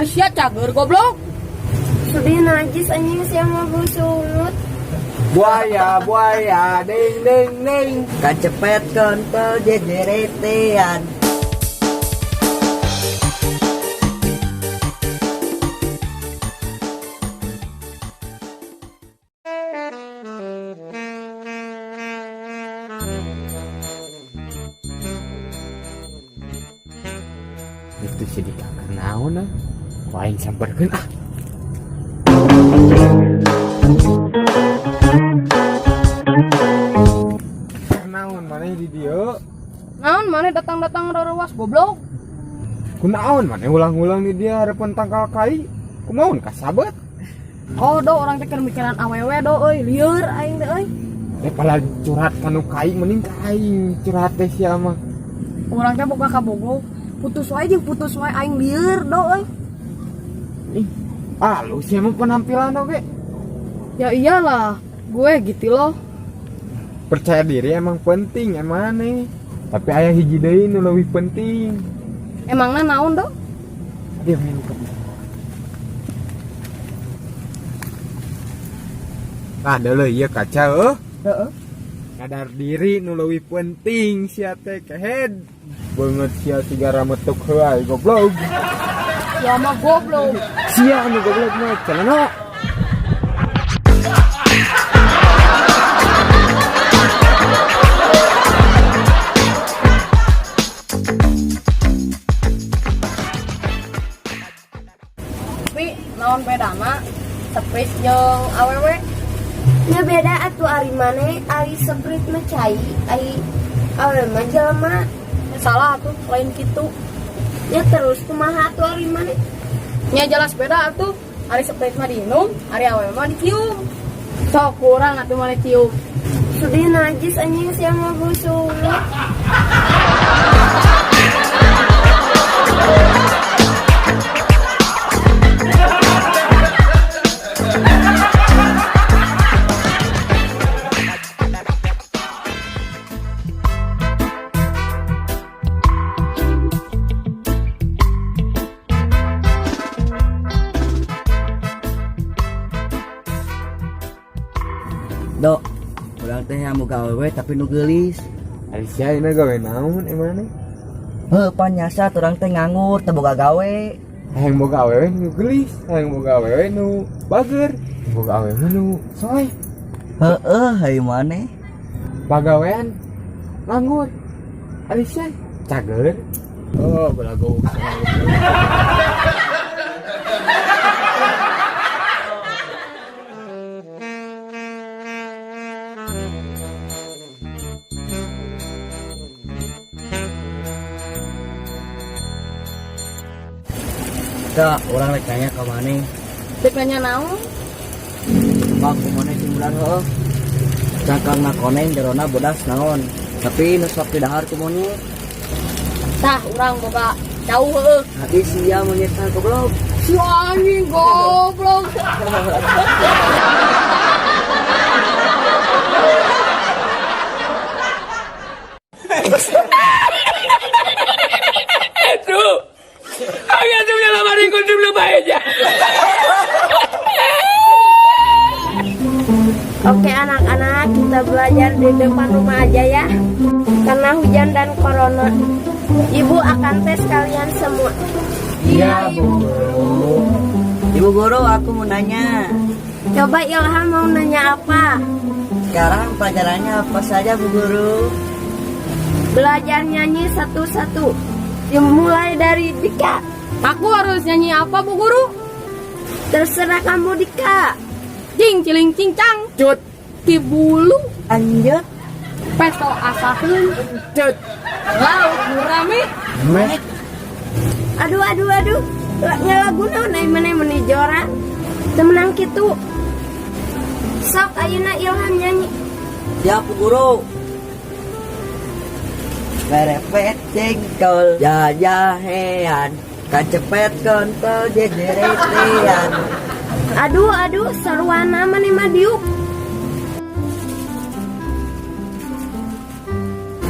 Ari sia cager goblok. Sudih najis anjing sia mah bau sungut. Buaya, buaya, ding ding ding. Kacepet kontol jejeretean. Itu sih di kamar naon ah. Ku aing samperkeun ah. Naon maneh di dieu? Naon maneh datang-datang rorowas goblok. Kunaon maneh ulang-ulang di dieu hareupeun tangkal kai? Kumaon kasabet? Oh do orang teh keur mikiran awewe do euy, lieur aing teh euy. Daripada curhat kanu kai mending ka aing curhat teh sia mah. Urang teh boga kabogoh, putus wae jeung putus wae aing lieur do euy. Ih, ah lu sia mah penampilan oge. Ya iyalah, gue gitu loh. Percaya diri emang penting emang nih. Tapi aya hiji deui nu leuwih penting. Emangna naon do? Dia main ke. Nah, deuleu ieu kaca eueuh. Heeh. Sadar diri nu leuwih penting sia teh kehed. Beungeut sia sigara metuk heula goblok. Ya mah goblok. Sia anu goblok mah celana. Tapi naon bedana Sprite jeung awewe? Nya beda atuh ari maneh ari Sprite mah cai, ari awewe mah jelema. Salah atuh lain kitu. Ya terus kumaha atuh ari maneh? Nya jelas beda atuh. Ari Sprite mah diinum, ari awewe mah dicium. Sok kurang atuh maneh cium. Sudih najis anjing sia mah bau sungut. Dok, urang teh yang boga awewe tapi nu geulis. Ari sia ini gawe naon emang nih? Heuh, pan nyasa urang teh nganggur teu boga gawe. Hayang boga awewe nu geulis, hayang boga awewe nu bager, boga awewe nu soleh. Heeh, hayu maneh. Pagawean nganggur. Ari sia cager. Oh, belagu. Dok, urang rek nanya ka maneh. Dek nanya naon? Bang, kumaha sing bulan heueuh. Cangkangna koneng jerona bodas naon. Tapi nu sok didahar ku monyet. Tah urang boga jauh heueuh. Hati sia monyet tah goblok. Si anjing goblok. Oke anak-anak, kita belajar di depan rumah aja ya. Karena hujan dan corona. Ibu akan tes kalian semua. Iya, Bu Guru. Ibu guru, aku mau nanya. Coba Ilham mau nanya apa? Sekarang pelajarannya apa saja, Bu Guru? Belajar nyanyi satu-satu. Dimulai dari Dika. Aku harus nyanyi apa, Bu Guru? Terserah kamu Dika. Cing ciling cincang. Cut, Kibulu Lanjut. pesto asaheun. cut. Laut gurame. Mek. Aduh aduh aduh. Nya lagu naon ai maneh meuni joran. Teu menang kitu. Sok ayeuna Ilham nyanyi. Siap, Bu Guru. Merepet jengkol, jajahean, kacepet kontol jejeretean. Aduh aduh sarwana maneh mah diuk.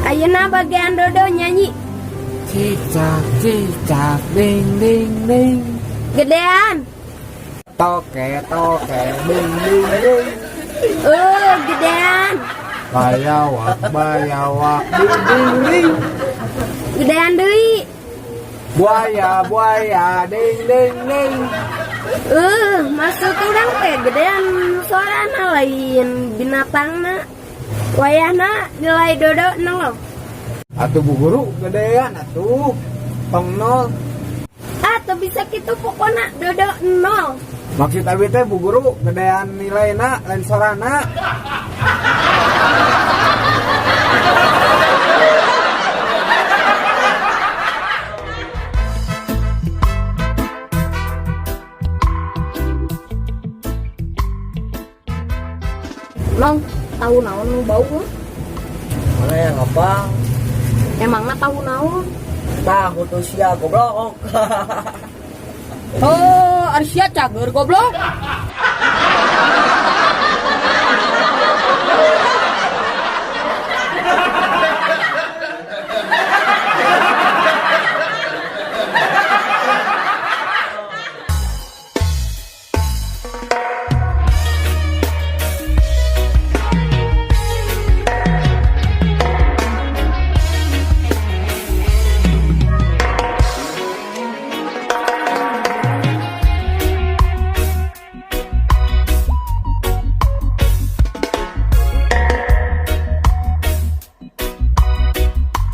Ayeuna bagian Dodo nyanyi. Cicak, cicak, ding ding ding. Gedean. Toke toke ding ding ding. Gedean. Bayawak bayawak ding ding ding. Gedean deui. Buaya buaya ding ding ding. Maksud urang teh gedean suarana lain binatangna. Wayahna nilai Dodo 0. Atuh bu guru gedean atuh. Tong nol. Ah, teu bisa kitu, pokona Dodo 0. Maksud abi teh, bu guru, gedean nilaina lain sorana. Nong, tahu naon nu bau mah? Mana yang apa? Emangna tahu naon? Tahu tuh sia, goblok. Oh, ari sia cager, goblok.